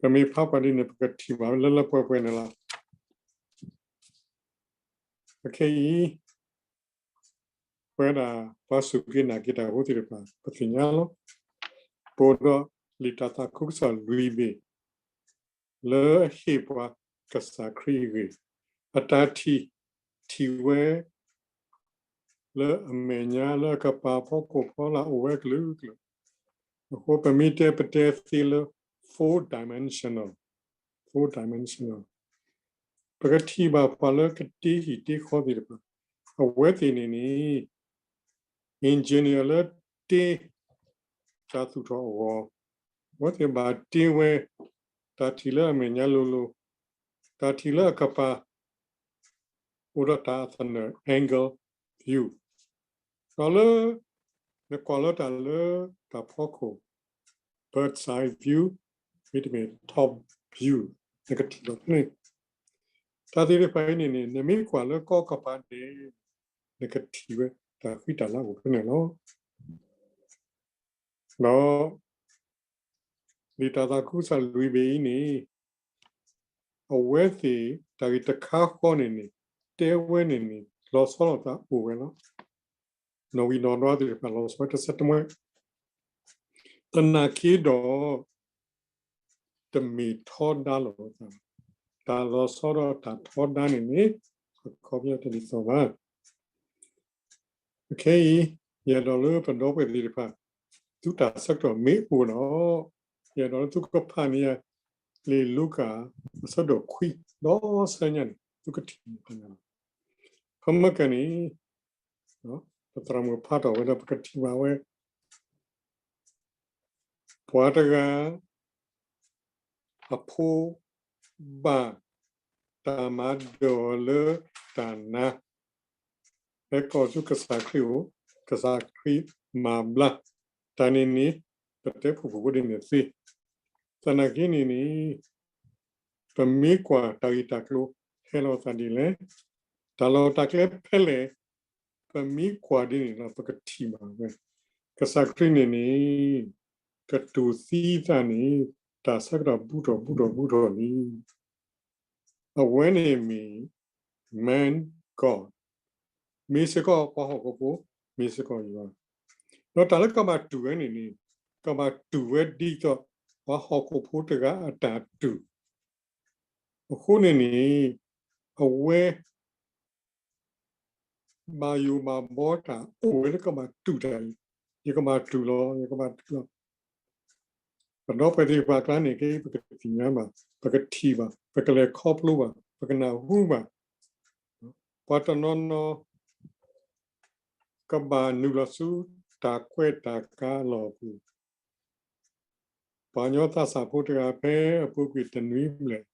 ပမ့ၢ်ဖးကွၢ်ဒ်န့ၣ် ပကထံၣ်ဘၣ်လၢလၢပှဲၤပှဲၤန့ၣ်လီၤ. အခဲအံၤ ပဝဲဒၣ်ပှၤစူၢ်က့ၤနာ်က့ၤတၢ်ဖိသ့ၣ်တဖၣ် ပသ့ၣ်ညါလီၤ. ပအိၣ်ဒီးလံာ်တၢ်သးခုကစီၣ်လွံၢ်ဘ့ၣ် လၢအဟ့ၣ်ပှၤကစၢ်ခရံာ်အဂ့ၢ်, အတၢ်ထံၣ်, ထံၣ်ဝဲ လၢအမဲာ်ညါလၢအကပၤဖီခိၣ်ဖီလာ်အိၣ်ဝဲကလုာ်ကလုာ်. အဃိပမ့ၢ်တဲပတဲသ့လၢ four dimensional, four dimensional ပကထံၣ်ဘၣ်ပှၤလၢကတ့ဟံၣ်တ့ဃီသ့ၣ်တဖၣ်, အဝဲသ့ၣ်န့ၣ်န့ၣ် engineer လၢတ့တၢ်သူၣ်ထီၣ်အဂီၢ်, အဝဲသ့ၣ်ဘၣ်တ့ဝဲ တၢ်ထံၣ်လၢအမဲာ်ညါလိၤလိၤ, တၢ်ထံၣ်လၢအကပၤ အိၣ်ဒီးတၢ်အသနၢၣ် angle view, ဒီးလၢ နကွၢ်လၢတၢ်လၢတၢ်ဖီခိၣ် bird's eye view မ့တမ့ၢ် top view နကထံၣ်ဘၣ်ဖဲန့ၣ်. တၢ်သ့ၣ်တဖၣ်အံၤန့ၣ်န့ၣ် နမ့ၢ်ကွၢ်လၢကီၢ်ကပၤန့ၣ် နကထံၣ်ဝဲတၢ်ဃံတၢ်လၤအိၣ်ဖဲန့ၣ်လီၤ. ဒီး လံာ်တၢ်သးခုကစီၣ်လွံၢ်ဘ့ၣ်အံၤန့ၣ် အဝဲသ့ၣ်တၢ်ဂ့ၢ်တခါဃီန့ၣ်န့ၣ် တဲဝဲန့ၣ်န့ၣ် လီၤဆီလိာ်သးအိၣ်ဝဲလီၤ. နီၣ်ဂံၢ်နီၣ်ဒွးသ့ၣ်တဖၣ်လီၤဆီဝဲတဆၢတမှဲ, သနာ်က့ဒီး တမ့ၢ်ထီဒါလိာ်သး, တၢ်လီၤဆီဒီးတၢ်ထီဒါန့ၣ်န့ၣ် အခီပညီတဒ်သိးဘၣ်. အခဲအံၤ ယအဲၣ်ဒိးလၢပဒီပုၢ်ဝဲၢ်သ့ၣ်တဖၣ် သုတၢ်ဆၢကတီၢ်မ့ၢ်အိၣ်ဒီး ယအဲၣ်ဒိးလၢသုကဖးန့ၢ်ယၤ လံာ်လူၤကၣ် အဆၢဒိၣ်ခွံ ဒီးဆၢညါန့ၣ် သုကထံၣ်န့ၢ်ဖဲန့ၣ်လီၤ. ဖဲမ့ၢ်ကန့ၣ် ပသရၣ်မုၣ်ဖးထီၣ်ဝဲဒီး ပကထံၣ်ဘၣ်ဝဲ ပှၤတဂၤ အဖိဘၣ်တၢ်မၤဒၢၣ်အီၤလၢတၢ်နါ, ဟဲကိးဆူကစၢ်ခရံာ်အအိၣ်, ကစၢ်ခရံာ်မၤဘျါ, တၢ်န့ၣ်န့ၣ် ပတဲဖုၣ်ဖုၣ်ဖိဒ်န့ၣ်သ့. သနာ်က့န့ၣ်န့ၣ် ပမ့ၢ်ကွၢ်တၢ်ဂ့ၢ်တၢ်ကျိၤဟဲလီၤသးဒ်လဲၣ်, တၢ်လီၢ်တၢ်ကျဲဖဲလဲၣ် ပမ့ၢ်ကွၢ်ဒ်န့ၣ်ဒီး ပကထံၣ်ဘၣ်ဝဲ ကစၢ်ခရံာ်န့ၣ်န့ၣ် ကတူၢ်သံသးန့ၣ် တၢ်ဆၢကတီၢ်ဘူးထီၣ်ဘူးထီၣ်ဘူးထီၣ်လံ. အဝဲန့ၣ်မ့ၢ် man God, မ့ၢ်စ့ၢ်ကီးပှၤဟီၣ်ခိၣ်ဖိ, မ့ၢ်စ့ၢ်ကီးယွၤ, ဒီးတၢ်လၢကဘၣ်တူၢ်ဝဲန့ၣ်န့ၣ် ကဘၣ်တူၢ်ဝဲဒ်သိးပှၤဟီၣ်ခိၣ်ဖိတဂၤအတၢ်တူၢ်. အဃိန့ၣ်န့ၣ် အဝဲ ဘၣ်ယိၣ်ဘၣ်ဘီတၢ်အိၣ်ဝဲလၢကဘၣ်တူၢ်တၢ်အံၤ, ယကဘၣ်တူၢ်လီၤ, ယကဘၣ်တူၢ်လီၤ. ပဒီပုၢ်ဝဲၢ်သ့ၣ်တဖၣ်အကျါန့ၣ် ကပကသ့ၣ်ညါဘၣ်, ပကထံၣ်ဘၣ်, ပကလဲၤခီဖျိဘၣ်, ပကနၢ်ဟူဘၣ်. ပှၤတနီၤနီၤ ကဘၣ်နုာ်လီၤဆူတၢ်ကွဲးတၢ်ကါအလီၢ်အပူၤ ပှၤကညီသးစၢ်ဖိတဂၤဖဲအပူၤကွံာ်တနွံဘျဲၣ်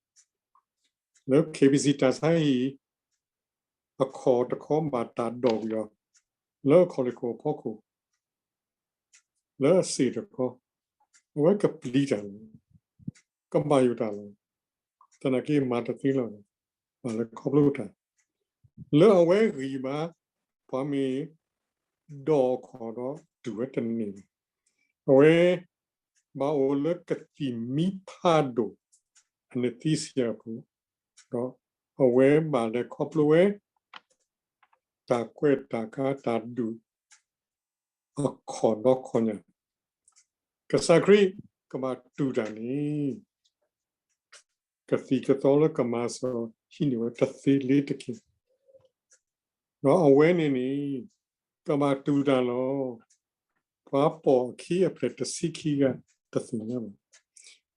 လၢ K B C တၢ်ဆါဟံၣ် အခီၣ်တခီဘၣ်တၢ်ဒိးကွံာ်အီၤ လၢအခီၣ်လ့ၢ်ခိၣ်အဖီခိၣ် လၢအစ့ၣ်တခီ, အဝဲကပျံၤတၢ်လီၤ, ကဘၣ်ယိၣ်တၢ်လီၤ. သနာ်က့မၤတသ့လီၤ, ဘၣ်လဲၤခီဖျိတၢ် လၢအဝဲဂံၢ်ဘါ ပှၤမ့ၢ်ဒိးအခီၣ်ဒီးတူၢ်ဝဲတန့ၢ်ဘၣ်. အဝဲ ဘၣ်အိၣ်လၢကသံၣ်မံဖးဒိၣ် anesthesia အပူၤ, ဒီးအဝဲဘၣ်လဲၤခီဖျိဝဲ တၢ်ကွဲးတၢ်ကါတၢ်ဒုး အခီၣ်ဒီခီၣ်ညါ, ကစၢ်ခရံာ်ကဘၣ်တူၢ်တၢ်န့ၣ် ကသံၣ်ကသီလၢကမၤစၢၤဟံးန့ၢ်ဝဲတသ့လ့ၤတက့ၢ်. ဒီးအဝဲန့ၣ်န့ၣ် ကဘၣ်တူၢ်တၢ်လီၤ. ပှၤပိာ်အခံအပျဲၢ်တဆံခံဂၤတသ့ၣ်ညါဘၣ်.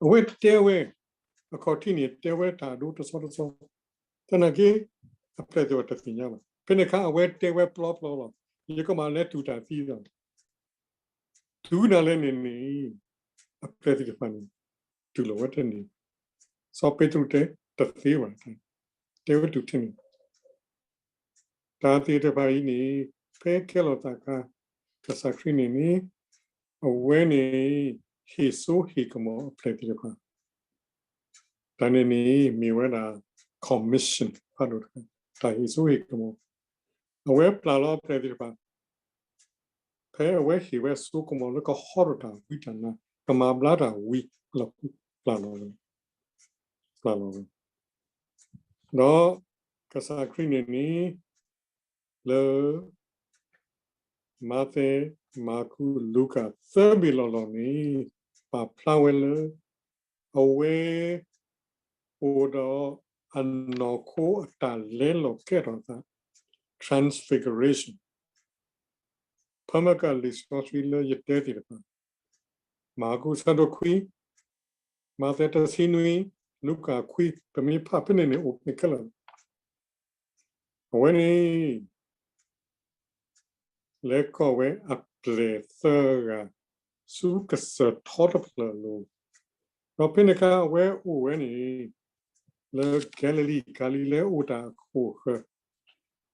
အဝဲတဲဝဲ အခီၣ်ထံးန့ၣ် တဲဝဲတၢ်အဒိတဆီတဆီ, သနာ်က့ အပျဲၢ်သ့ၣ်တဖၣ်တသ့ၣ်ညါဘၣ်. ဖဲန့ၣ်အခါအဝဲတဲဝဲပျီပျီလီၤ, ယကဘၣ်လဲၤတူၢ်တၢ်သံလီၤ. တုၤဒၣ်လဲာ်န့ၣ်န့ၣ် အပျဲၢ်သ့ၣ်တဖၣ်န့ၣ် တူၢ်လိာ်ဝဲတန့ၢ်, စီၤပ့းတရူးတဲ တသ့ဘၣ်, တဲဝဲတုၤထဲန့ၣ် တၢ်သ့ၣ်တဖၣ်အံၤန့ၣ် ဖဲကဲလီၤသးအခါ ကစၢ်ခရံာ်န့ၣ်န့ၣ် အဝဲန့ၣ် ဟ့ၣ်စိဟ့ၣ်ကမီၤအပျဲၢ်သ့ၣ်တဖၣ်, တၢ်န့ၣ်န့ၣ် မ့ၢ်ဝဲဒၣ် commission ဖးဒိၣ်တခါ, တၢ်ဟ့ၣ်စိဟ့ၣ်ကမီၤ, အဝဲပျၢ်လီၤအပျဲၢ်သ့ၣ်တဖၣ် ဖဲအဝဲဟ့ၣ်ဝဲစိကမီၤလၢကဟီထီၣ်တၢ်ဝံတၢ်နါ ကမၤဘျါတၢ်ဝံအလီၢ်ပျၢ်လီၤဝဲ ပာ်ဖျါလီၤဝဲ, ဒီးကစၢ်ခရံာ်န့ၣ်န့ၣ် လၢ မးသဲ, မၢ်ကူး, လူၤကၣ် သၢဘ့ၣ်လီၤလီၤန့ၣ် ပာ်ဖျါဝဲလၢ အဝဲ အိၣ်ဒီးအနီၢ်ခိအတၢ်လဲလိာ်ကဲထီၣ်အသး transfiguration ဖဲမ့ၢ်ကလံာ်စီဆှံလၢယတဲသ့ၣ်တဖၣ်, မၢ်ကူးဆၢဒိၣ်ခွံ, မးသဲတဆံနွံ, လူၤကၣ်ခွံ, ပမ့ၢ်ဖးဖဲန့ၣ်န့ၣ် အိၣ်ဖဲခဲလၢာ်လီၤ. အဝဲန့ၣ် လဲၤကိးဝဲအပျဲၢ်သၢဂၤ ဆူကစၢၢ်ထီတဖျၢၣ်အလိၤ, ဒီးဖဲန့ၣ်အခါ အဝဲအိၣ်ဝဲန့ၣ် လၢကၤလံၤလံ, ကၤလံၤလၢအိၣ်တၢ်အခိၣ်အဃၢၤ,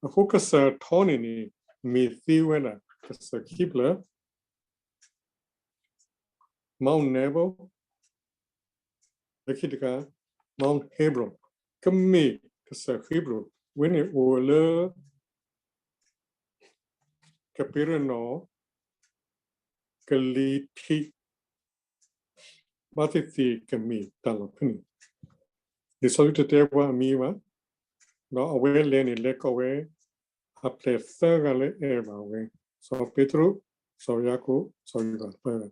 အဃိကစၢၢ်ထီန့ၣ်န့ၣ် မ့ၢ်သ့ဝဲဒၣ်ကစၢၢ်ခံဖျၢၣ် Mount Nebo, လၢခံတခါ Mount Hebron, ကမ့ၢ်ကစၢၢ်ဃ့ဘြိၣ်, ဝဲန့ၣ်အိၣ်လၢ ကပ့းရနီၣ် ကလံၤထံး ဘၣ်သ့ၣ်သ့ၣ်ကမ့ၢ်တၢ်လီၢ်ဖဲန့ၣ်, လံာ်စီဆှံတတဲပှၤအမံၤဘၣ်, ဒီးအဝဲလဲၤန့ၣ် လဲၤကိးဝဲ အပျဲၢ်သၢဂၤလၢအဲၣ်ဘၣ်ဝဲ, စီၤပ့းတရူး, စီၤယၤကိာ်, စီၤယိၤဟၣ်သၢဂၤ,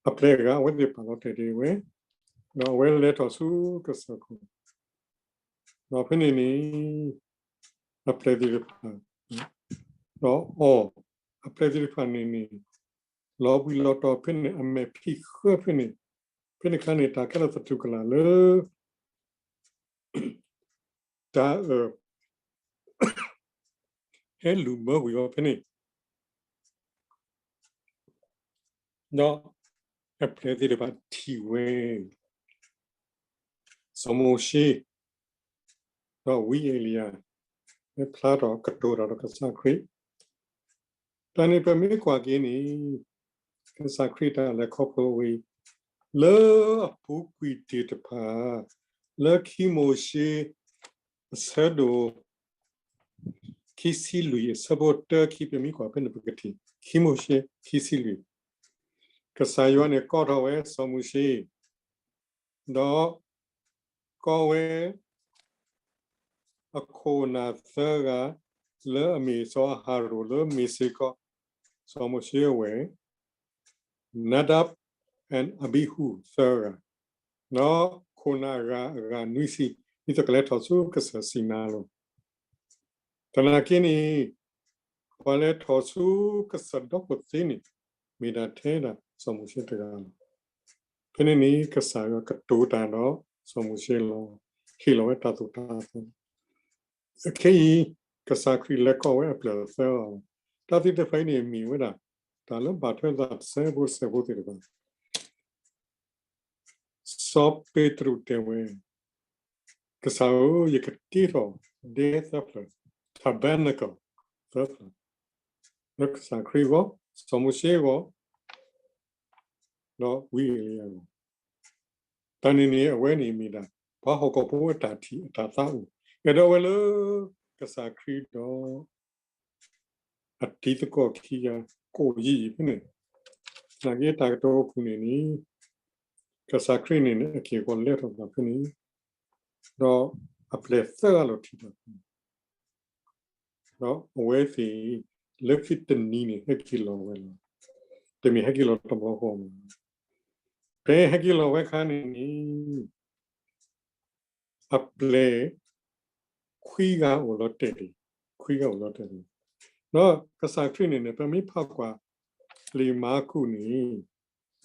အပျဲၢ်ဂၤ အဝဲသ့ၣ်ပာ်လီၤတဲာ်ဒံးဝဲ, ဒီးအဝဲလဲၤထီၣ်ဆူကစၢၢ်ခိၣ်, ဒီးဖဲန့ၣ်န့ၣ် အပျဲၢ်သ့ၣ်တဖၣ် ဒီးအီၤ အပျဲၢ်သ့ၣ်တဖၣ်န့ၣ်န့ၣ် လီၤဘှံးလီၤတီၤဖဲန့ၣ် အမဲာ်ဖံးဃၢဖဲန့ၣ်, ဖဲန့ၣ်အခါန့ၣ် တၢ်ခဲလၢာ်သတူၢ်ကလာ်လၢ တၢ်အၢၣ် ဟဲလူၤမၢကွံာ်အီၤဖဲန့ၣ်, ဒီးအပျဲၢ်သ့ၣ်တဖၣ်ထံၣ်ဝဲ စီၤမိၤၡ့ ဒီးဝံအ့လံယၤ ဟဲဖျါထီၣ်ကတိၤတၢ်ဒီးကစၢ်ခရံာ်, တၢ်န့ၣ်ပမ့ၢ်ကွၢ်က့ၤန့ၣ် ကစၢ်ခရံာ်တၢ်လဲၤခီဖျိဝဲ လၢအပူၤကွံာ်တ့ၢ်တဖၣ် လၢခံမိၤၡ့ အဆၢဒိၣ် ခံဆံလွံၢ် အဆၢဖိတၢခံ ပမ့ၢ်ကွၢ်ဖဲန့ၣ် ပကထံၣ် ခံမိၤၡ့ ခံဆံလွံၢ်, ကစၢ်ယွၤန့ၣ်ကိးထီၣ်ဝဲစီၤမိၤၡ့ ဒီးကိးဝဲ အခိၣ်နၢ်သၢဂၤ လၢအမ့ၢ်စီၤအၤဟရိၣ်လၢမ့ၢ်စ့ၢ်ကီး စီၤမိၤၡ့အဝဲၢ် Nadab and Abihu သၢဂၤ, ဒီးခိၣ်နၢ်အဂၤ အဂၤနွံဆံ ဒ်သိးကလဲၤထီၣ်ဆူကစၢၢ်စံနါအလိၤ, သနာ်က့န့ၣ် ပှၤလဲၤထီၣ်ဆူကစၢၢ်ဒီခိၣ်သ့န့ၣ် မ့ၢ်ဒၣ်ထဲဒၣ်စီၤမိၤၡ့တဂၤလီၤ. ဖဲန့ၣ်န့ၣ် ကစၢ်ယွၤကတိၤတၢ်ဒီးစီၤမိၤၡ့လီၤ. ဟ့ၣ်လီၤဝဲတၢ်သိၣ်တၢ်သီ အခဲအံၤ ကစၢ်ခရံာ်လဲၤကိးဝဲအပျဲၢ်သၢဂၤလီၤ. တၢ်သ့ၣ်တဖၣ်အံၤန့ၣ်မ့ၢ်ဝဲဒၣ် တၢ်လၢဘၣ်ထွဲသးတစဲးဖိတစဲးဖိသ့ၣ်တဖၣ် စီၤပ့းတရူးတဲဝဲ, ကစၢ်ဧၢ, ယကတ့ထီၣ်ဒဲသၢဖျၢၣ်, tabernacle သၢဖျၢၣ်, လၢကစၢ်ခရံာ်အဂီၢ်, စီၤမိၤၡ့အဂီၢ်, ဒီးဝံအ့လံယၤအဂီၢ်. တၢ်န့ၣ်န့ၣ် အဝဲန့ၣ်မ့ၢ်ဒၣ် ပှၤဟီၣ်ခိၣ်ဖိအတၢ်ထံၣ်အတၢ်သးအိၣ်, အဲၣ်ဒိးဝဲလၢကစၢ်ခရံာ်ဒီး အတံၤသကိးခံဂၤ ကိးယံာ်ယံာ်ဖဲန့ၣ်, သနာ်က့တၢ်ကတိၤအပူၤန့ၣ်န့ၣ် ကစၢ်ခရံာ်န့ၣ်န့ၣ် အက့ၢ်အဂီၤလဲၤထီၣ်သးဖဲန့ၣ်, ဒီးအပျဲၢ်သၢဂၤလီၤထံၣ်တၢ်ဖဲန့ၣ်, ဒီးအဝဲသ့ၣ် လၢခံတနံၤန့ၣ် ဟဲက့ၤလီၤဝဲလီၤ. တမ့ၢ်ဟဲက့ၤလီၤတဘျီဃီဘၣ်. ဖဲဟဲက့ၤလီၤဝဲအခါန့ၣ်န့ၣ် အပျဲၢ်ခွံဂၤအိၣ်လီၤတဲာ်ဒံး, ခွံဂၤအိၣ်လီၤတဲာ်ဒံး, ဒီးကစၢ်ခရံာ်န့ၣ်န့ၣ် ပမ့ၢ်ဖးကွၢ် လံာ်မၢကူးန့ၣ်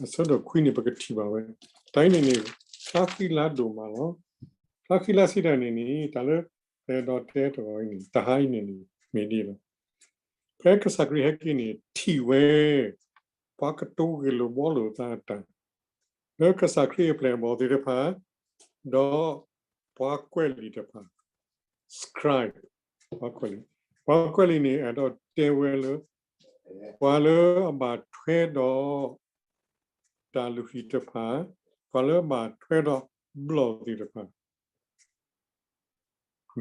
အဆၢဒိၣ်ခွံန့ၣ် ပကထံၣ်ဘၣ်ဝဲ, တၢ်အံၤန့ၣ်န့ၣ် ဖျါဃံလၤဒိၣ်မးလီၤ. ဖျါဃံလၤစံးတၢ်န့ၣ်န့ၣ် တၢ်လၢပအဲၣ်ဒိးတဲတဂီၤအံၤန့ၣ် တၢ်ဟါအံၤန့ၣ်န့ၣ် မ့ၢ်ဒ်လဲၣ်. ဖဲကစၢ်ခရံာ်ဟဲက့ၤန့ၣ် ထံၣ်ဝဲ ပှၤကတိၤဂ့ၢ်လိာ်ဘှီလိာ်အသးအတၢ် လၢကစၢ်ခရံာ်အပျဲၢ်အဘီၣ်သ့ၣ်တဖၣ်, ဒီးပှၤကွဲးလံာ်တဖၣ်, scribe, ပှၤကွဲးလံာ်, ပှၤကွဲးလံာ်န့ၣ် အဲၣ်ဒိးတဲဝဲလၢ ပှၤလၢအဘၣ်ထွဲဒီး တၢ်လုၢ်ဟံၣ်တဖၣ်, ပှၤလၢအဘၣ်ထွဲဒီးဘျီၣ်သ့ၣ်တဖၣ်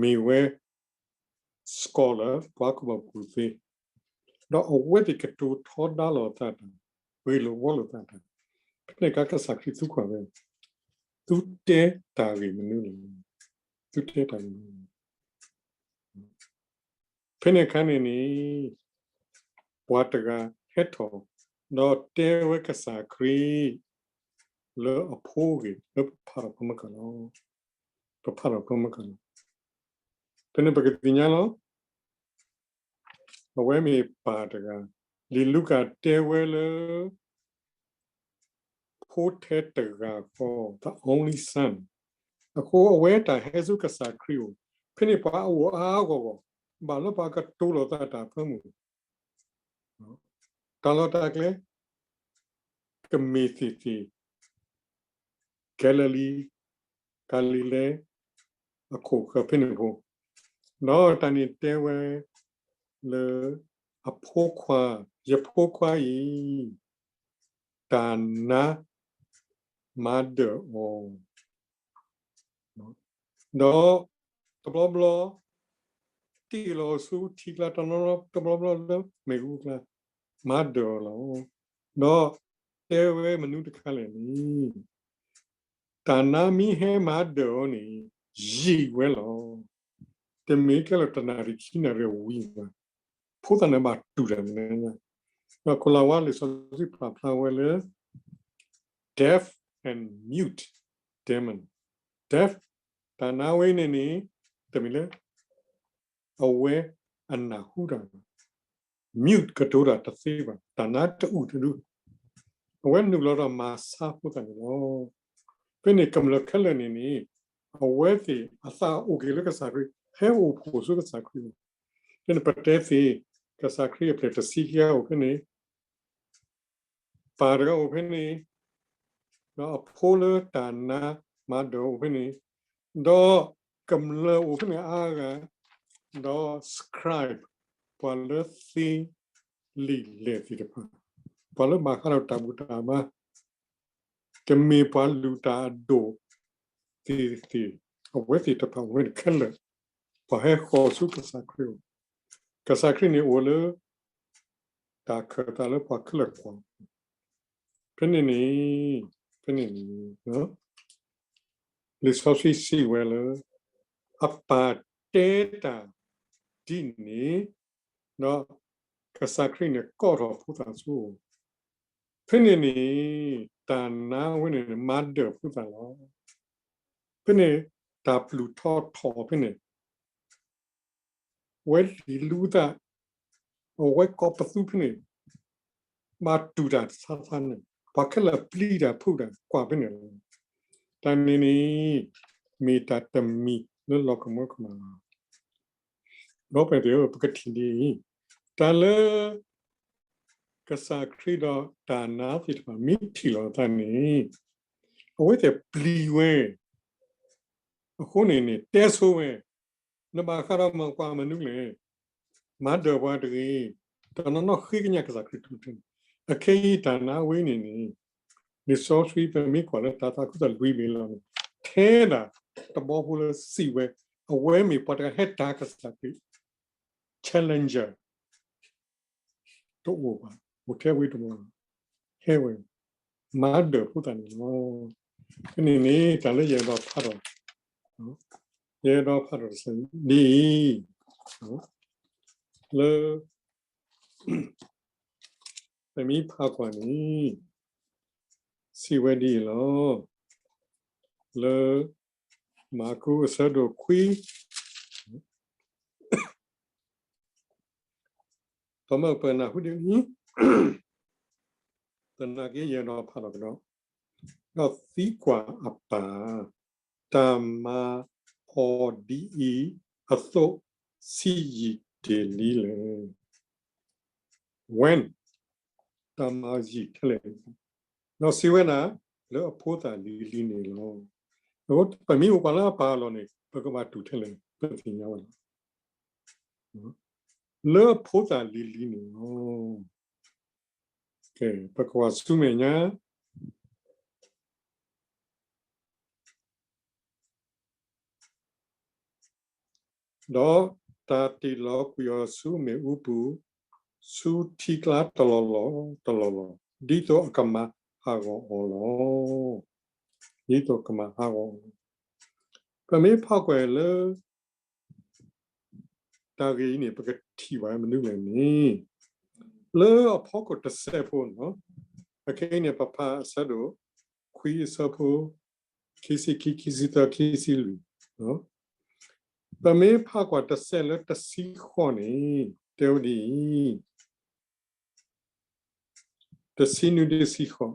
မ့ၢ်ဝဲ scholar ပှၤကူၣ်ဘၣ်ကူၣ်သ့, ဒီးအဝဲသ့ၣ်ကတိၤထီဒါလိာ်အသးတၢ်, ဂ့ၢ်လိာ်ဘှီလိာ်အသးတၢ်, ဖဲန့ၣ်အခါကစၢ်ခရံာ်သံကွၢ်ဝဲ, သု သုတဲတၢ်ဂ့ၢ်မနုၤလဲၣ်. သုတဲတၢ်ဂ့ၢ်မနုၤလဲၣ်. ဖဲန့ၣ်အခါန့ၣ်န့ၣ် ပှၤတဂၤဟဲထီၣ် ဒီးတဲဝဲကစၢ်ခရံာ် လၢအဖိအဂ့ၢ် လၢပဖးထီၣ်ဖဲမုၢ်ဂီၤလီၤ. ပဖးထီၣ်ဖဲမုၢ်ဂီၤလီၤ. ဖဲန့ၣ်ပကသ့ၣ်ညါလီၤ. အဝဲမ့ၢ်ပၢ်တဂၤ, လံာ်လူၤကၣ်တဲဝဲလၢ ဖိထဲတဂၤဃီ, the only son. အဃိအဝဲတၢ်ဟဲဆူကစၢ်ခရံာ်အအိၣ်, ဖဲန့ၣ်ပှၤအအိၣ်အါအါဂီၢ်ဂီၢ်, ဘၣ်လၢပှၤကတိၤလိာ်သးတၢ်ဖၢမုၢ်, တၢ်လီၢ်တၢ်ကျဲ ကမ့ၢ်သ့ၣ်သ့ၣ် ကၤလံၤလံၤ, ကၤလံၤလဲး အခိၣ်ဃၢၤဖဲန့ၣ်ဖိ, ဒီးတၢ်န့ၣ်တဲဝဲလၢ အဖိခွါ, ယဖိခွါအံၤ တၢ်နါမၤဒၢၣ်အီၤ, ဒီးတဘျီဘျီ တ့ၢ်လီၤအီၤဆူထံကျါ, တနီၤနီၤ တဘျီဘျီလၢမ့ၣ်အူကျါ မၤဒၢၣ်အီၤလီၤ. ဒီးတဲဝဲမနုၤတခါလဲၣ်န့ၣ်, တၢ်နါမ့ၢ်ဟဲမၤဒၢၣ်အီၤန့ၣ် ယံာ်ဝဲလီၤ. တမ့ၢ်ကဲလၢတနၣ်ရံၣ်ခံနၣ်ရံၣ်ဝံၤဘၣ်, ဖိသၣ်န့ၣ်ဘၣ်တူၢ်တၢ်မနုၤညါ, ဒီးခိၣ်လၤဝါလံာ်စီဆှံပာ်ဖျါဝဲလၢ deaf and mute demon, deaf တၢ်နါဝဲန့ၣ်န့ၣ် တမ့ၢ်လၢ အဝဲအနၢ်ဟူတၢ်ဘၣ်, mute ကတိၤတၢ်တသ့ဘၣ်, တၢ်နါတအုၣ်တဒူ, အဝဲနုာ်လီၤဒီးမၤဆါဖိသၣ်န့ၣ်လီၤ. ဖဲန့ၣ်ကမျၢၢ်ခဲလၢာ်န့ၣ်န့ၣ် အဝဲသ့ၣ်အသးအိၣ်က့ၤလၢကစၢ်ခရံာ်, ဟဲအိၣ်ဖှိၣ်ဆူကစၢ်ခရံာ်အအိၣ်, ဖဲန့ၣ်ပတဲသ့ၣ် ကစၢ်ခရံာ်အပျဲၢ်တဆံကယၤအိၣ်ဖဲန့ၣ် ပၢ်တဂၤအိၣ်ဖဲန့ၣ်, ဒီးအဖိလၢတၢ်နါမၤဒၢၣ်အိၣ်ဖဲန့ၣ်, ဒီးကမျၢၢ်အိၣ်ဖဲန့ၣ်အါဂၤ, ဒီး scribe ပှၤလၢသ့လံာ်လဲၢ်သ့ၣ်တဖၣ်, ပှၤလၢဘၣ်ဃးဒီးတၢ်ဘူၣ်တၢ်ဘါ ကမ့ၢ်ပှၤလုၢ်တၢ်အဒိၣ်သ့ၣ်သ့ၣ်, အဝဲသ့ၣ်တဖၣ်ဝဲန့ၣ်ခဲလၢာ်, ပှၤဟဲဃီၤဆူကစၢ်ခရံာ်အအိၣ်, ကစၢ်ခရံာ်န့ၣ်အိၣ်လၢ တၢ်ခၢၣ်သးလၢပှၤခဲလၢာ်ကွၢ်, ဖဲန့ၣ်န့ၣ်, ဖဲန့ၣ်န့ၣ်, လံာ်စီဆှံစံးဝဲလၢ အပၢ်တဲတၢ်ဒ်န့ၣ်, ဒီးကစၢ်ခရံာ်န့ၣ်ကိးထီၣ်ဖိသၣ်ဆူအအိၣ်, ဖဲန့ၣ်န့ၣ် တၢ်နါဝဲန့ၣ်န့ၣ် မၤဒၢၣ်ဖိသၣ်လီၤ. ဖဲန့ၣ် တၢ်ပျုၢ်ထီၣ်ထီၣ်ဖဲန့ၣ် ဝဲလံာ်လူၤသး, အဝဲကိးပသူဖဲန့ၣ် ဘၣ်တူၢ်တၢ်ဆါသါန့ၣ် ပှၤခဲလၢာ်ပျံၤတၢ်ဖုးတၢ်ကွၢ်ဖဲန့ၣ်လီၤ. တၢ်န့ၣ်န့ၣ် မ့ၢ်တၢ်တမံၤလၢလီၤကမၢကမၣ်လီၤ. ဒီပုၢ်ဝဲၢ်သ့ၣ်ဧၢ, ပကထံၣ်ဒ်အံၤ, တၢ်လၢ ကစၢ်ခရံာ်ဒီးတၢ်နါသ့ၣ်တဖၣ် မ့ၢ်ထံၣ်လီၤအသးန့ၣ် အဝဲသ့ၣ်ပျံၤဝဲ, အဃိန့ၣ်န့ၣ် တဲဆိဝဲ, နဘၣ်ဃးဒီးမၤကွၢ်မနုၤလဲၣ်, မၤဒၢၣ်ပှၤတဂ့ၤ, တနီၤနီၤဃ့ကညးကစၢ်ခရံာ်ထူၣ်ထူၣ်, အခဲအံၤတၢ်နါဝဲန့ၣ်န့ၣ် လံာ်စီဆှံပမ့ၢ်ကွၢ်လၢတၢ်သးခုကစီၣ်လွံၢ်ဘ့ၣ်လီၤန့ၣ် ထဲဒၣ်တဘီဖိလၢစံးဝဲ, အဝဲမ့ၢ်ပှၤတဂၤဟဲတၢ်ကစၢ်ခရံာ် challenger တအိၣ်ဘၣ်, အိၣ်ထဲဝဲတဘီလီၤ, ဟဲဝဲ မၤဒၢၣ်ဖိသၣ်န့ၣ်လီၤ. ဖဲန့ၣ်န့ၣ် တၢ်လၢယအဲၣ်ဒိးဖးထီၣ်, ယအဲၣ်ဒိးဖးထီၣ်တစဲးဒ်အံၤ, လၢ ပမ့ၢ်ဖးကွၢ်န့ၣ် စံးဝဲဒ်အံၤလီၤ. လၢ မၢ်ကူးအဆၢဒိၣ်ခွံ, ပမ့ၢ်ပနၢ်ဟူဒ်အံၤ, သနာ်က့ယအဲၣ်ဒိးဖးထီၣ်ကဒီး, ဒီးသံကွၢ်အပၢ်, တၢ်မၤအီၤဒ်အံၤအသိး ဆံးယံာ်တ့ၢ်လံလဲၣ်. When တၢ်မၤယံာ်ထဲလဲၣ်, ဒီးစံးဝဲဒၣ် လၢအဖိသၣ်လံၤလံၤန့ၣ်လီၤ. ပမ့ၢ်အိၣ်ကွၢ်လၢအပၢ်အလီၢ်န့ၣ် ပကဘၣ်တူၢ်ထဲလဲၣ် ပသ့ၣ်ညါဝဲလီၤ. လၢအဖိသၣ်လံၤလံၤန့ၣ်လီၤ. ပကကွၢ်ဆူမဲာ်ညါ ဒီးတၢ်တ့ၢ်လီၤကွံာ်အီၤဆူမ့ၣ်အူပူၤ, ဆူထံကျါတလီၢ်လီၢ်တလီၢ်လီၢ်, ဒ်သိးအကမၤဟးဂီၤအီၤလီၤ. ဒ်သိးကမၤဟးဂီၤအီၤလီၤ. ပမ့ၢ်ဖးကွၢ်လၢ တၢ်ဂ့ၢ်အံၤန့ၣ် ပကထံၣ်ဘၣ်မနုၤလဲၣ်န့ၣ်, လၢအဖီခိၣ်တစဲးဖိန့ၣ်, အခဲအံၤန့ၣ် ပဖးအဆၢဒိၣ်ခွံအဆၢဖိ ခံဆံခံ, ခံဆံသၢ, ခံဆံလွံၢ်, ပမ့ၢ်ဖးကွၢ်တစဲးလၢတဆံဃိးန့ၣ် တဲဝဲဒ်အံၤ, တဆံနွံ တဆံဃိး,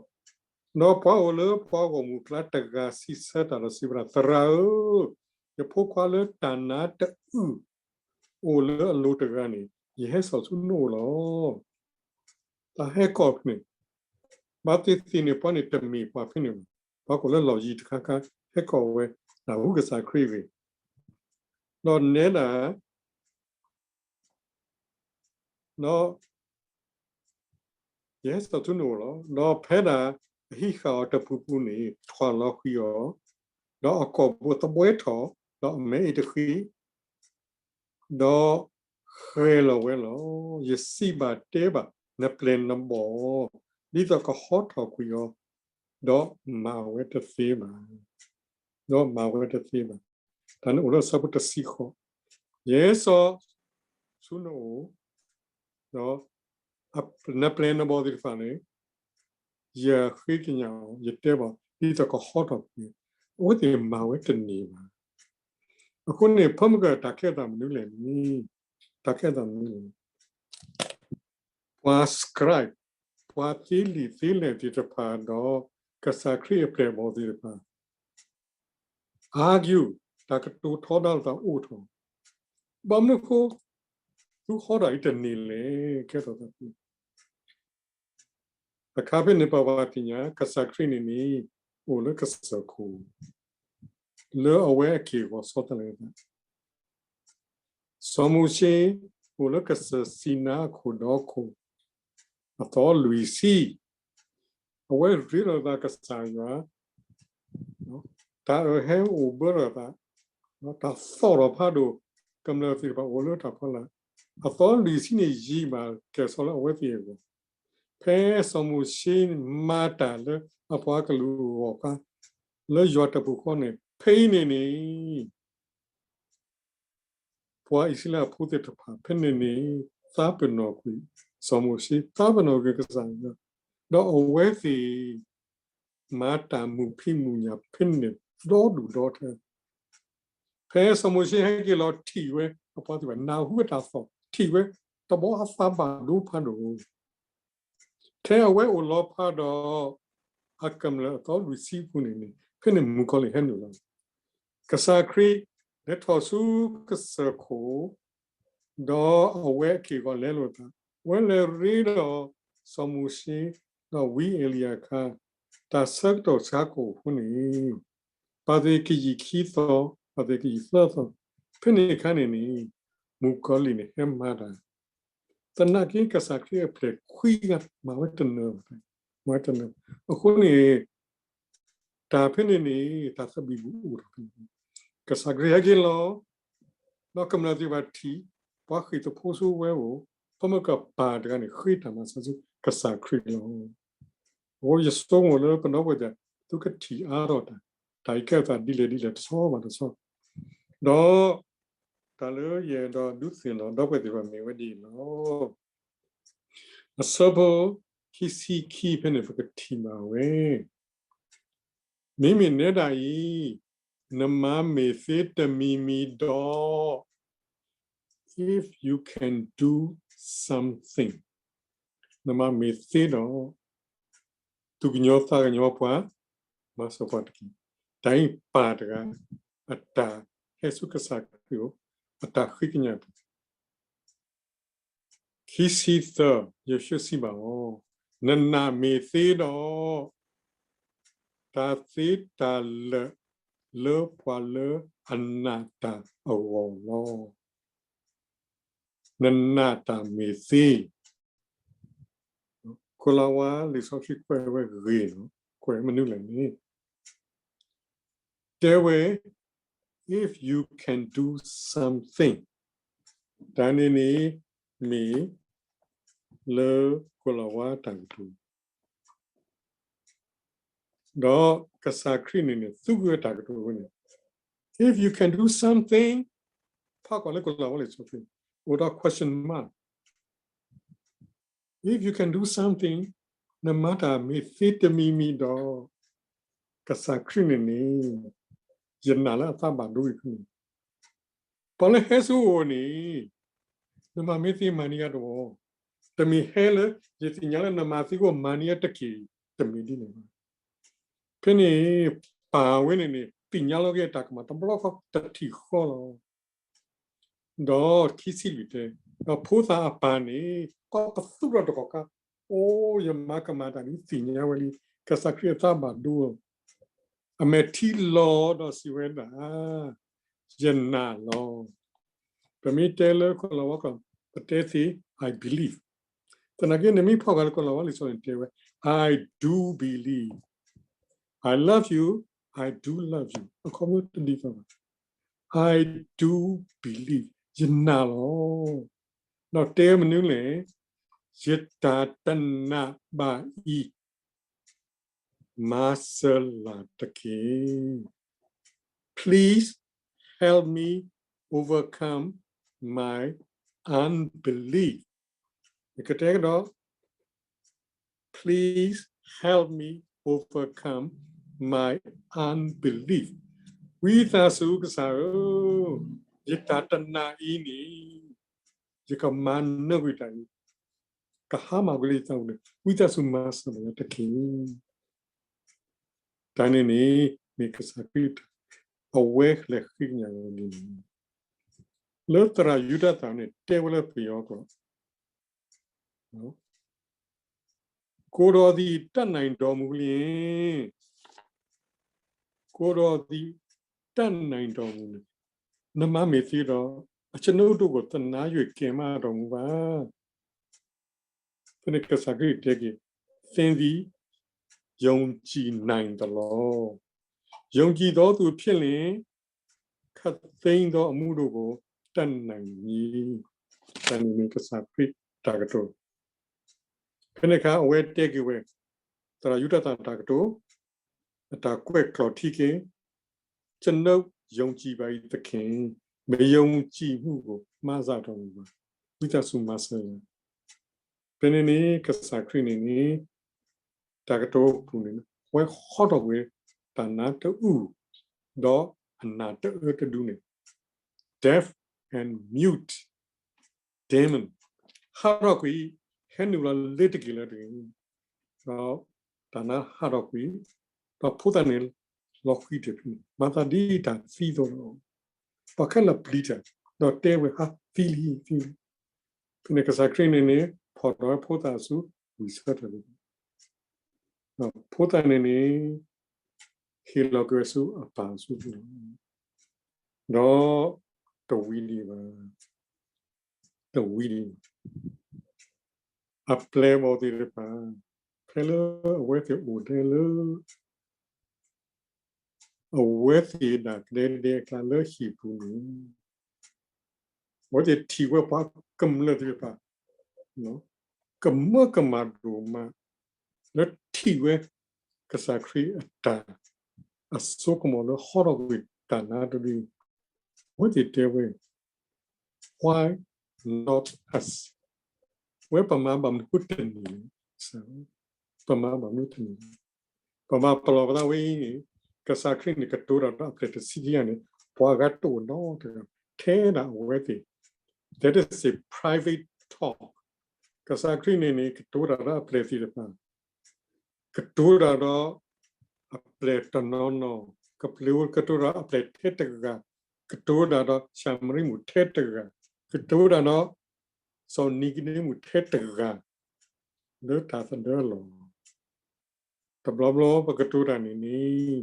ဒီးပှၤအိၣ်လၢပှၤဂီၢ်မုၢ်အကျါတဂၤစံးဆၢတၢ်ဒီးစံးဝဲဒၣ်, သရၣ်ဧၢ, ယဖိခွါလၢတၢ်နါတအုၣ်အိၣ်လၢအလိၤတဂၤန့ၣ် ယဟဲစိာ်ဆူနအိၣ်လီၤ. တၢ်ဟဲကိးဖဲန့ၣ်, ဘၣ်သ့ၣ်သ့ၣ်န့ၣ် ပှၤန့ၣ်တမ့ၢ်ပှၤဖဲန့ၣ်ဘၣ်, ပှၤကိးလၢလီၢ်ယံၤတခါခါ ဟဲကိးဝဲ နၢ်ဟူကစၢ်ခရံာ်အဂ့ၢ်, ဒီးနဲဒၣ် ဒီး ယဟဲစိာ်ဆူနအိၣ်လီၤ. ဒီးဖဲဒၣ်အဟံးဃာ်အီၤတပူၤပူၤန့ၣ် ထွၣ်လီၤဃံၤအီၤ, ဒီးအကိာ်ဘိသဘှဲထီၣ်, ဒီးအမဲအံၤတဃံ, ဒီးဃဲၤလီၤဝဲလီၤ. ယစံးဘၣ်တဲဘၣ်နပျဲၢ်နဘီၣ်, ဒ်သိးကဟီထီၣ်ကွံာ်အီၤ, ဒီးမၤဝဲတသ့ဘၣ်, ဒီးမၤဝဲတသ့ဘၣ်. တၢ်န့ၣ်အိၣ်လၢအဆၢဖိတဆံဃိး, ယဟဲစိာ်ဆူနအိၣ်, ဒီးနပျဲၢ်နဘီၣ်သ့ၣ်တဖၣ်န့ၣ် ယဃ့ကညးအီၤ, ယတဲဘၣ် ဒ်သိးကဟီထီၣ်ကွံာ်, အဝဲသ့ၣ်မၤဝဲတန့ၢ်ဘၣ်. အဃိန့ၣ် ဖဲမုၢ်ဂီၤတၢ်ခဲအသးမနုၤလဲၣ်န့ၣ်, တၢ်ခဲအသးမနုၤလဲၣ်န့ၣ်, ပှၤ scribe, ပှၤသ့လံာ်သ့လဲၢ်သ့ၣ်တဖၣ်ဒီး ကစၢ်ခရံာ်အပျဲၢ်အဘီၣ်သ့ၣ်တဖၣ် argue, တၢ်ကတိၤထီဒါလိာ်သးအိၣ်ထီၣ်, ဘၣ်မနုၤအဃိ သုဟီထီၣ်အံၤတန့ၢ်လဲၣ်, ကဲထီၣ်သး အခါဖဲန့ၣ် ပဘၣ်သ့ၣ်ညါ ကစၢ်ခရံာ်န့ၣ်န့ၣ် အိၣ်လၢကစၢၢ်ခိၣ် လၢအဝဲအက့ၢ်အဂီၤဆီတလဲသး, စီၤမိၤၡ့ အိၣ်လၢကစၢၢ်စံနါအခိၣ်ဒီခိၣ် အသီလွံၢ်ဆံ, အဝဲရ့လိာ်သးကစၢ်ယွၤ, တၢ်အၢၣ်ဟဲအိၣ်ဘၢလိာ်သး, တၢ်သီၣ်ထီၣ်ဖးဒိၣ် ကမျၢၢ်သ့ၣ်တဖၣ်အိၣ်လၢတၢ်ဖီလာ်, အသီလွံၢ်ဆံန့ၣ်ယံာ်ဘၣ်ကဲၤဆီလၢအဝဲသ့ၣ်အဂီၢ်, ဖဲစီၤမိၤၡ့မၤတၢ်လၢအပှၤကလုာ်အဂီၢ်အခါ, လၢယွၤတပူၤဃီန့ၣ် ဖဲအံၤန့ၣ်န့ၣ် ပှၤအံၣ်စရ့လးဖိသ့ၣ်တဖၣ် ဖဲန့ၣ်န့ၣ် သးပ့ၤနီၣ်ကွံာ် စီၤမိၤၡ့ သးပ့ၤနီၣ်ကွံာ်ကစၢ်ယွၤ, ဒီးအဝဲသ့ၣ် မၤတၢ်မုာ်ဖံးမုာ်ညၣ်ဖဲန့ၣ်န့ၣ် ဒီဒူၣ်ဒီထၢ, ဖဲစီၤမိၤၡ့ဟဲက့ၤလီၤထံၣ်ဝဲ အပှၤသ့ၣ်တဖၣ် နၢ်ဟူဝဲတၢ်သီၣ် ထံၣ်ဝဲ တဘီအသးဘၣ်ဒိဖးဒိၣ် ထဲအဝဲအိၣ်လီၤဖးဒီး အကမျၢၢ်အသီလွံၢ်ဆံအပူၤန့ၣ်န့ၣ် ဖဲန့ၣ်မုၣ်ကီၤလံၢ်ဟဲနုာ်လီၤ, ကစၢ်ခရံာ်လဲၤထီၣ်ဆူကစၢၢ်ခိၣ်, ဒီးအဝဲအက့ၢ်အဂီၤလဲလိာ်သး, အဝဲလဲၤရ့ဒီး စီၤမိၤၡ့, ဒီးဝံအ့လံယၤအခါ, တၢ်ဆၢကတီၢ်ဆါကအိၣ်အဃိန့ၣ် ဘၣ်သ့ၣ်ကယံာ်ခံသီ, ဘၣ်သ့ၣ်ကယံာ်သၢသီ, ဖဲန့ၣ်အခါန့ၣ်န့ၣ် မုၣ်ကီၤလံၢ်န့ၣ်ဟဲမၤတၢ်, သနာ်က့ကစၢ်ခရံာ်အပျဲၢ်ခွံဂၤ မၤဝဲတနၢၤဘၣ်, မၤဝဲတနၢၤဘၣ်. အဃိန့ၣ် တၢ်ဖဲန့ၣ်န့ၣ် တၢ်သဘံၣ်ဘုၣ်အိၣ်ထီၣ်ဖဲန့ၣ်, ကစၢ်ခရံာ်ဟဲက့ၤလီၤ, ဒီးကမျၢၢ်သ့ၣ်တဖၣ်ထံၣ်, ပှၤဃ့ၢ်သဖှိဆူဝဲအိၣ်, ပှၤမ့ၢ်ကပၢ်တဂၤန့ၣ် ဃ့တၢ်မၤစၢၤဆူကစၢ်ခရံာ်လီၤ. အဃိယဆိကမိၣ်လၢပဒီပုၢ်ဝဲၢ်သ့ၣ် သုကထံၣ်အါထီၣ်တၢ်, တၢ်အံၤကဲထီၣ်သးဒ်လဲၣ်ဒ်လဲၣ်တဆီဘၣ်တဆီ, ဒီး တၢ်လၢယအဲၣ်ဒိးဒုးသ့ၣ်နီၣ်ဒီပုၢ်ဝဲၢ်သ့ၣ်တဖၣ်မ့ၢ်ဝဲဒ်အံၤလီၤ. အဆၢဖိခံဆံခံဖဲန့ၣ် ပကထံၣ်ဘၣ်ဝဲ, မ့မ့ၢ်နဲဒၣ်အံၤ, နမၤမ့ၢ်သ့တမံၤမံၤဒီး, if you can do something, နမၤမ့ၢ်သ့ဒီး သူၣ်ကညီၤသးကညီၤပှၤ, မၤစၢၤပှၤတက့ၢ်. တၢ်အံၤပၢ်တဂၤ အတၢ်ဟဲဆူကစၢ်ခရံာ်အအိၣ်, အတၢ်ဃ့ကညးတၢ် ခံဆံသၢ, ယဃ့စံးဘၣ်အီၤ, နနာ်မ့ၢ်သ့ဒီး, တၢ်သ့တၢ်လၢာ်လၢပှၤလၢအနာ်တၢ်အဂီၢ်လီၤ. နနာ်တၢ်မ့ၢ်သ့, ခိလၤဝါလံာ်စီဆှံကွဲးဝဲဂ့ၤလီၤ, ကွဲးမနုၤလဲၣ်န့ၣ် တဲဝဲ, if you can do something, တၢ်န့ၣ်န့ၣ် မ့ၢ်လၢခိလၤဝါတၢ်ကတိၤ, ဒီးကစၢ်ခရံာ်န့ၣ်န့ၣ် သူကွံာ်ဝဲတၢ်ကတိၤဝဲန့ၣ်, if you can do something, ဖးကွၢ်လၢကလီၤဝဲလံာ်စီဆှံ, အိၣ်ဒီး question mark. If you can do something, နမၤတၢ်မ့ၢ်သ့တမံၤမံၤဒီး ကစၢ်ခရံာ်န့ၣ်န့ၣ် ယနာ်လၢအသးဘၣ်ဒိအံၤန့ၣ်, ပှၤလၢဟဲဆူအအိၣ်န့ၣ် နမၤမ့ၢ်သ့မၤန့ၢ်ယၤတဝီ, တမ့ၢ်ဟဲလၢ ယသ့ၣ်ညါလၢနမၤသ့အိၣ်မၤန့ၢ်ယၤတက့ၢ်, တမ့ၢ်ဒ်န့ၣ်ဘၣ်. ဖဲန့ၣ် ပၢ်ဝဲန့ၣ်န့ၣ် သ့ၣ်ညါလီၤက့ၤတၢ်ကမၣ်တဘျီဃီတထံၣ်ဃီလီၤ. ဒီးခံဆံလွံၢ်တဲ, ဒီးဖိသၣ်အပၢ်န့ၣ် ကီးပသူထီၣ်တကီၢ်ခါ, အိ ယမၤကမၣ်တၢ်ဒ်သ့ၣ်ညါဝဲလံ, ကစၢ်ခရံာ်အသးဘၣ်ဒိလီၤ. အမဲာ်ထံလီၤဒီးစံးဝဲဒၣ်, ယနာ်လီၤ. ပမ့ၢ်တဲလၢကလီၤဝါကျိာ် ပတဲသ့ I believe. သနာ်က့ နမ့ၢ်ဖးကွၢ်လၢကလီၤဝါလံာ်စီဆှံန့ၣ်တဲဝဲ I do believe. I love you, I do love you. အခီပညီတဒ်သိးဘၣ်. I do believe. ယနာ်လီၤ. ဒီးတဲမနုၤလဲၣ်, ယတၢ်တနာ်ဘၣ်အံၤ မၤစၢၤလၢ်တက့ၢ်. Please help me overcome my unbelief. ယကတဲကဒီး, Please help me overcome my unbelief. ဝံသးစူၤကစၢ်ဧၢ, ယတၢ်တနာ်အံၤန့ၣ် ယကမၤနၢၤကွံာ်တၢ်အံၤ, ကဟါမၢ်ကွံာ်လၢယသးပူၤန့ၣ် ဝံသးစူၤမၤစၢၤလၢ်ယၤတက့ၢ်. တၢ်န့ၣ်န့ၣ် မ့ၢ်ကစၢ်ခရံာ် အဝဲလဲၤဃ့ကညးဝဲန့ၣ်, လၢသရၣ်ယူဒၤသၣ်န့ၣ် တဲဝဲလၢပယီၤကျိာ် ကိုယ်တော်သည် တတ်နိုင်တော်မူလျှင်, ကိုယ်တော်သည် တတ်နိုင်တော်မူလျှင်, နမၤမ့ၢ်သ့ဒီး အကျွန်ုပ်တို့ကို သနား၍ ကယ်မတော်မူပါ. ဖဲန့ၣ်ကစၢ်ခရံာ်တဲက့ၤ, သင်သည် ယုံကြည်နိုင်သလော. ယုံကြည်သောသူဖြစ်လျှင် ခပ်သိမ်းသောအမှုတို့ကို တတ်နိုင်မည်. တၢ်န့ၣ်မ့ၢ်ကစၢ်ခရံာ်တၢ်ကတိၤ. ဖဲန့ၣ်အခါ အဝဲတဲက့ၤဝဲ သရၣ်ယူဒၤသၣ်တၢ်ကတိၤ, အတၢ်ကွဲးကျိာ်ထံက့ၤ, ကျွန်ုပ်ယုံကြည်ပါ၏သခင်, မယုံကြည်မှုကို မစတော်မူပါ. ဝံသးစူၤမၤစၢၤယၤ. ဖဲန့ၣ်န့ၣ် ကစၢ်ခရံာ်န့ၣ်န့ၣ် တၢ်ကတိၤပူၤန့ၣ် အဝဲဟီထီၣ်ကွံာ် တၢ်နါတအုၣ် ဒီးအနၢ်တအၢတဒုန့ၣ် deaf and mute demon ဟးထီၣ်ကွံာ် ဟဲနုာ်လီၤလ့ၤတက့ၢ်လၢတဂ့ၤ, ဒီးတၢ်နါဟးထီၣ်ကွံာ်, ဒီးဖိသၣ်န့ၣ် လီၤဃံၤတ့ၢ်ဖဲန့ၣ်, မၤသးဒ်တၢ်သံသိးလီၤ. ပှၤခဲလၢာ်ပျံၤတၢ်, ဒီးတဲဝဲ ဟါ, သံလံ, သံလံ. ဖဲန့ၣ်ကစၢ်ခရံာ်န့ၣ်န့ၣ် ဖီၣ်ထီၣ်ဝဲဖိသၣ်အစု ဝံၢ်ဆၢထၢၣ်လံ, ဒီးဖိသၣ်န့ၣ်န့ၣ် ဟ့ၣ်လီၤက့ၤဝဲဆူအပၢ်အစုပူၤလီၤ. ဒီးတဝံၤဒံးဘၣ်, တဝံၤဒံးဘၣ်. အပျဲၢ်အဘီၣ်သ့ၣ်တဖၣ် ဖဲလၢအဝဲသ့ၣ်အိၣ်ဒဲလၢ အဝဲသ့ၣ်ဒၣ်ကဒဲဒဲအကျါလၢဟံၣ်ပူၤန့ၣ် အဝဲသ့ၣ်ထံၣ်ဝဲပှၤကမျၢၢ်သ့ၣ်တဖၣ် ကမၢကမၣ်ဒိၣ်မး လၢထံၣ်ဝဲကစၢ်ခရံာ်အတၢ် အစိကမီၤလၢဟီထီၣ်ကွံာ်တၢ်နါတဒု, အဝဲသ့ၣ်တဲဝဲ Why not us? ဝဲပမၤဘၣ်မနုၤတန့ၢ်လဲၣ်, ပမၤဘၣ်မနုၤတန့ၢ်လဲၣ်. ပဘၣ်ပလီၢ်ပသးဝဲအံၤန့ၣ် ကစၢ်ခရံာ်န့ၣ် ကတိၤတၢ်ဒီးအပျဲၢ်တဆံခံဂၤန့ၣ် ပှၤဂၤတအိၣ်နီတဂၤ ထဲဒၣ်အဝဲသ့ၣ်, that is a private talk. ကစၢ်ခရံာ်န့ၣ်န့ၣ် ကတိၤတၢ်ဒီးအပျဲၢ်သ့ၣ်တဖၣ် ကတိၤတၢ်ဒီးအပျဲၢ်တနီၤနီၤ, ကပျဲၢ် ကတိၤတၢ်ဒီးအပျဲၢ်ထဲတဂၤ, ကတိၤတၢ်ဒီးၡၤမရံမုၣ်ထဲတဂၤ, ကတိၤတၢ်ဒီးစီၤနံၤကဒ့မူးထဲတဂၤ, လၢတၢ်သဒၢလီၢ်. တဘျီဘျီပကတိၤတၢ်န့ၣ်န့ၣ်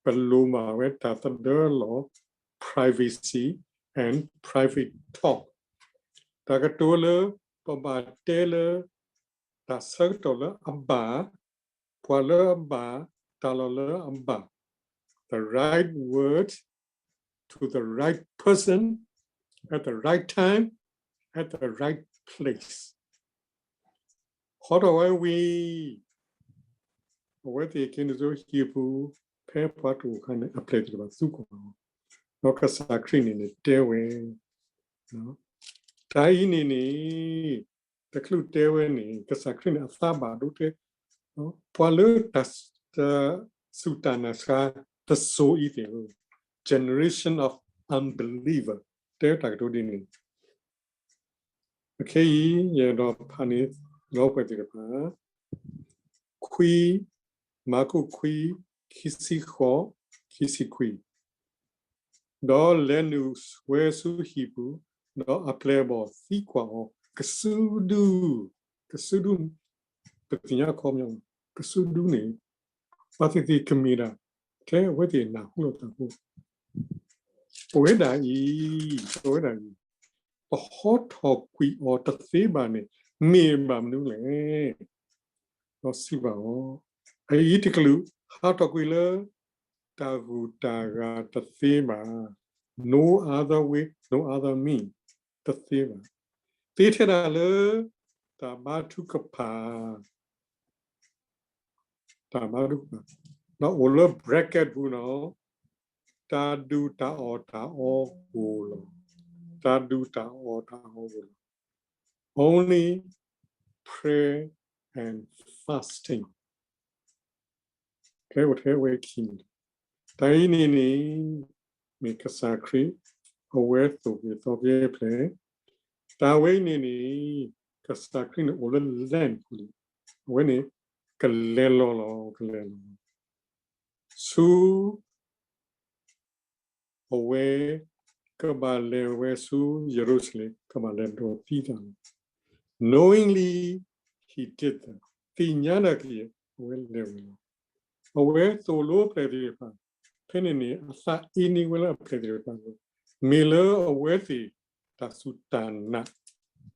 ပလိၣ်ဘၣ်ဝဲတၢ်သဒၢလီၢ် privacy and private talk. တၢ်ကတိၤလၢပဘၣ်တဲလၢ တၢ်ဆၢကတီၢ်လၢအဘၣ်, ပှၤလၢအဘၣ်, တၢ်လီၢ်လၢအဘၣ်, the right word to the right person at the right time at the right place. ဟီထီၣ်ဝဲဝံၤ အဝဲသ့ၣ်က့ၤနုာ်လီၤဟံၣ်ပူၤ ဖဲပှၤတအိၣ်အခါန့ၣ် အပျဲၢ်သ့ၣ်တဖၣ်သူကွၢ်အီၤ, ဒီးကစၢ်ခရံာ်န့ၣ်န့ၣ်တဲဝဲ, တၢ်အံၤန့ၣ်န့ၣ် တချုးတဲဝဲန့ၣ် ကစၢ်ခရံာ်န့ၣ် အသးဘၣ်ဒိတဲ, ပှၤလၢတၢ်စူၢ်တၢ်နာ်စှၤတစိၤအံၤသ့ၣ်ဧၢ, generation of unbeliever, တဲတၢ်ကတိၤဒ်န့ၣ် အခဲအံၤ ယအဲၣ်ဒိးဖးန့ၢ် ဒီပုၢ်ဝဲၢ်သ့ၣ်တဖၣ် ခွံ, မၢ်ကူးခွံ, ခံဆံဃိး, ခံဆံခွံ, ဒီးလဲၤနုာ်ဝဲဆူဟံၣ်ပူၤ, ဒီးအပျဲၢ်အဘီၣ်သံကွၢ်အီၤ, ကစုဒု, ကစုဒု, ပသ့ၣ်ညါအခီပညီ, ကစုဒုန့ၣ် ပှၤသ့ၣ်သ့ၣ်ကမ့ၢ်ဒၣ် ထဲအဝဲသ့ၣ်နၢ်ဟူလိာ်သးဖိ ပဝဲဒၣ်အံၤ, ပဝဲဒၣ်အံၤ, ပဟီထီၣ်ကွံာ်အီၤတသ့ဘၣ်န့ၣ် မ့ၢ်ဘၣ်မနုၤလဲၣ်. ဒီးစံးဘၣ်အီၤ, အအံၤတကလုာ် ဟးထီၣ်ကွံာ်လၢ တၢ်ဂုၤတၢ်ဂၤတသ့ဘၣ်, no other way, no other mean, တသ့ဘၣ်. သ့ထဲဒၣ်လၢ တၢ်ဘါထုကဖၣ် တၢ်ဘါထုကဖၣ်, ဒီးအိၣ်လၢ bracket ပူၤနီၤ, တၢ်ဒုၣ်တၢ်အီၣ်တၢ်အီဧိၤလီၤ. တၢ်ဒုၣ်တၢ်အီၣ်တၢ်အီဧိၤလီၤ. Only prayer and fasting. ကဲအိၣ်ထဲအဝဲခံန့ၣ်, တၢ်အံၤန့ၣ်န့ၣ် မ့ၢ်ကစၢ်ခရံာ် အဝဲသိၣ်က့ၤသီက့ၤဖျဲး, တၢ်ဝဲအံၤန့ၣ်န့ၣ် ကစၢ်ခရံာ်န့ၣ်အိၣ်လၢ land ပူၤလံ, အဝဲန့ၣ် ကလဲၤလီၤလီၤ ကလဲၤလီၤလီၤ ဆူ အဝဲ ကဘၣ်လဲၤဝဲဆူယရူၤၡလ့ၣ် ကဘၣ်လဲၤဒိးသံသးလီၤ. Knowingly he did that. သ့ၣ်ညါဒၣ်က့ၤ အဝဲလဲၤဝဲလီၤ. အဝဲသိၣ်လိအပျဲၢ်သ့ၣ်တဖၣ်, ဖဲန့ၣ်န့ၣ် အသးအ့န့ၢ်ဝဲလၢအပျဲၢ်သ့ၣ်တဖၣ်လီၤ. မ့ၢ်လၢအဝဲသ့ၣ် တၢ်စူၢ်တၢ်နာ်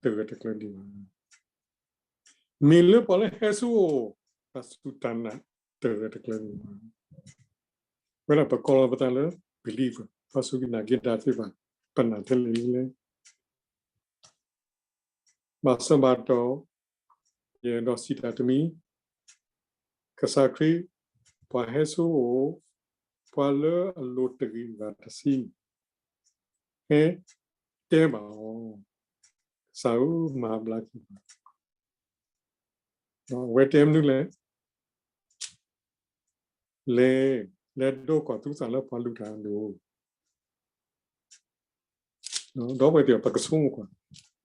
တဂၢၢ်တကျၢၤဒံးဘၣ်. မ့ၢ်လၢပှၤလၢဟဲဆူအအိၣ် တၢ်စူၢ်တၢ်နာ်တဂၢၢ်တကျၢၤဒံးဘၣ်. ဝဲဒၣ်ပကိးလီၤပသးလၢ believer, ပှၤစူၢ်က့ၤနာ်က့ၤတၢ်သ့ၣ်တဖၣ် ပနာ်ထဲလဲၣ်လဲၣ်. ဘၣ်ဆၣ်ဘၣ်တီၢ် ယအဲၣ်ဒိးစံးတၢ်တမံၤ, ကစၢ်ခရံာ် ပှၤဟဲဆူအအိၣ်, ပှၤလၢအလိၤတဂ့ၤအဂၤတဆံ, ဟဲတဲဘၣ်အီၤ, ကစၢ်ဧၢ မၤဘျါက့ၤဘၣ်. အဝဲတဲမနုၤလဲၣ်, လဲၤ, လဲၤဒိးကွၢ်သူသးလၢပှၤလုၢ်တၢ်အဒိၣ် ဒီပုၢ်ဝဲၢ်သ့ၣ် ပကဆိကမိၣ်ကွၢ်,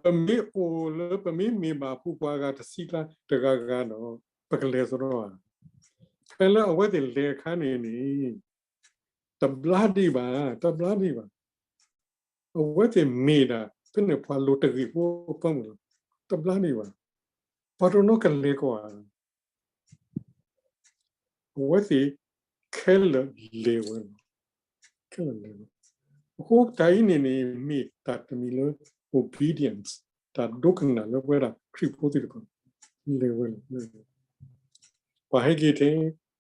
ပမ့ၢ်အိၣ်လၢ ပမ့ၢ်မ့ၢ်ဘၣ်ဖိပှၤအဂၤတဆံကျါတဂၤဂၤဒီး ပကလဲၤသရီဧါ. ဖဲလၢအဝဲသ့ၣ်လဲၤအခါန့ၣ်န့ၣ် တဘျါဒံးဘၣ်, တဘျါဒံးဘၣ်. အဝဲသ့ၣ်မ့ၢ်ဒၣ် ဖဲန့ၣ်ပှၤလိၤတဂ့ၤဖိအဖၢမုၢ်လီၤ. တဘျါဒံးဘၣ်. ပှၤတနီၤကလဲၤကီးဧါ. အဝဲသ့ၣ်ခဲလၢာ်လဲၤဝဲလီၤ. ခဲလၢာ်လဲၤဝဲ. အဃိတၢ်အံၤန့ၣ်န့ၣ် မ့ၢ်တၢ်တမံၤလၢ obedience, တၢ်ဒိကနၣ်လၢပဝဲဒၣ်ခရံာ်ဖိသ့ၣ်တဖၣ် လဲၤဝဲလီၤ. ပှၤဟဲက့ၤထဲ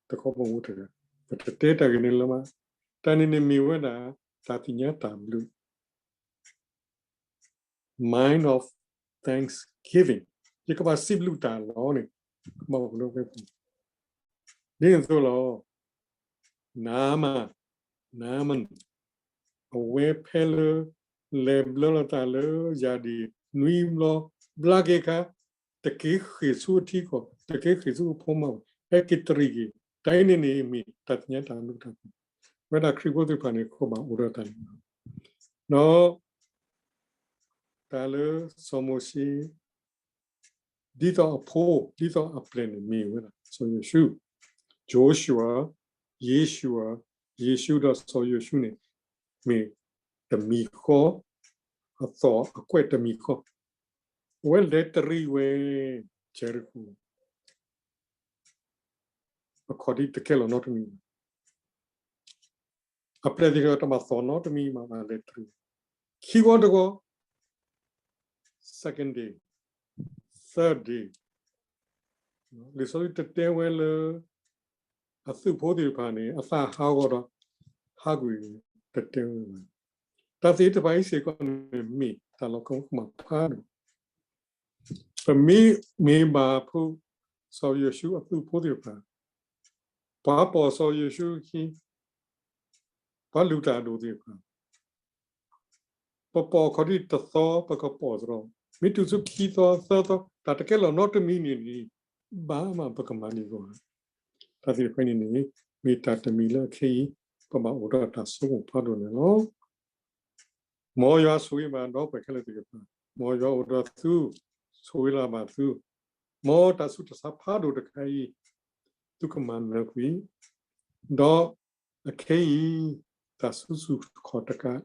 တခီပဝဲတဂၤ, ပတတဲတၢ်ဂ့ၢ်န့ၣ်လၢၤဘၣ်. တၢ်န့ၣ်န့ၣ်မ့ၢ်ဝဲဒၣ် တၢ်သ့ၣ်ညါတၢ်ဘျုး mind of thanksgiving, ယကဘၣ်စံးဘျုးတၢ်လီၤန့ၣ် ကဘၣ်အိၣ်လၢဝဲပူၤ. ဒ်န့ၣ်အသိးလီၤ. နၤမၤ, နၤမၤ, အဝဲဖဲလၢ လဲၤဘျၢလီၤတၢ်လၢယၤဒၣ်နွံဘျီ ဘျါက့ၤအခါ တက့ၤဃ့ၢ်ဆူအထံကီၢ်, တက့ၤဃ့ၢ်ဆူအဖိမါ, ဟဲက့ၤတရံးက့ၤ, တၢ်အံၤန့ၣ်န့ၣ် မ့ၢ်တၢ်သ့ၣ်ညါတၢ်ဘျုးတၢ်ဖှိၣ်, ဝဲဒၣ်ခရံာ်ဖိသ့ၣ်တဖၣ်န့ၣ် ကဘၣ်အိၣ်ဒီးတၢ်န့ၣ်လီၤ. ဒီး တၢ်လၢစီၤမိၤၡ့ ဒ်သိးအဖိ, ဒ်သိးအပျဲၢ်န့ၣ် မ့ၢ်ဝဲဒၣ် စီၤယိၤၡူး, Joshua, Yeshua, ယ့ၣ်ၡူးဒီးစီၤယိၤၡူးန့ၣ် မ့ၢ်တမံၤဃီ, အသီၣ်အကွဲးတမံၤဃီ, အဝဲလဲၤတရံးဝဲ ယရံၣ်ဃိၣ်, အခီၣ်ဒ်တကဲလီၤနီတမံၤဘၣ်. အပျဲၢ်သ့ၣ်တဖၣ်တဘၣ်သီၣ်နီတမံၤဘၣ်, ဘၣ်လဲၤတရံး, ခံဝီတဝီ, second day, third day, လံာ်စီဆှံတတဲဝဲလၢ အသုးဖိသ့ၣ်တဖၣ်န့ၣ် အသးဟးဂီၤဒီး ဟးကွံာ် တတဲဝဲဘၣ်. တၢ်သ့ၣ်တဖၣ်အံၤစ့ၢ်ကီးန့ၣ် မ့ၢ်တၢ်လီၤကမၣ်ဖးဒိၣ် ပမ့ၢ်မ့ၢ်ဘၣ်ဖိ စီၤယိၤၡူအသုးဖိသ့ၣ်တဖၣ် ပှၤပိာ်စီၤယိၤၡူအခံ, ပှၤလုၢ်တၢ်အဒိၣ်သ့ၣ်တဖၣ်, ပပိာ်ခီၣ်ဒံးတသီ ပကပိာ်သတြီ, မ့ၢ်တုၤဆူခံသီသၢသီ တၢ်တကဲလီၤနီတမံၤန့ၣ်န့ၣ်, ဘၣ်မးပကမၤန့ၢ်အဂီၢ်. တၢ်သ့ၣ်တဖၣ်န့ၣ်န့ၣ် မ့ၢ်တၢ်တမံၤလၢအခဲအံၤ ပဘၣ်အိၣ်ဒီးတၢ်ဆိကမိၣ်ဖးဒိၣ်န့ၣ်လီၤ. မ်ယွၤဆိၣ်ဂ့ၤဘၣ်ဒီပုၢ်ဝဲၢ်ခဲလၢာ်သ့ၣ်တဖၣ်, မ်ယွၤအိၣ်ဒီးသု, ဆိၣ်ဂ့ၤလၢ်ဘၣ်သု, မ်တၢ်ဆူးတၢ်ဆါဖးဒိၣ်တခါအံၤ သုကမၤနၢၤကွံာ်, ဒီးအခဲအံၤ တၢ်ဆူးဆူၣ်ခီၣ်တကး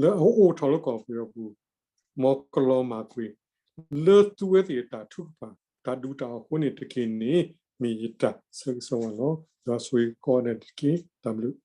လၢအအိၣ်ထီၣ်လၢကီၢ်ပယီၤပူၤ, မ်ကလီၤမၢ်ကွံာ် လၢသုဝဲသ့ၣ်အတၢ်ထုကဖၣ် တၢ်ဒူတၢ်အီၣ်အဃိန့ၣ်တက့ၢ်န့ၣ် မ့ၢ်ယတၢ်ဆၢဂ့ၤဆၢဝါလီၤ. ယွၤဆိၣ်ဂ့ၤကိးဂၤဒဲးတက့ၢ်. တၢ်ဘျုး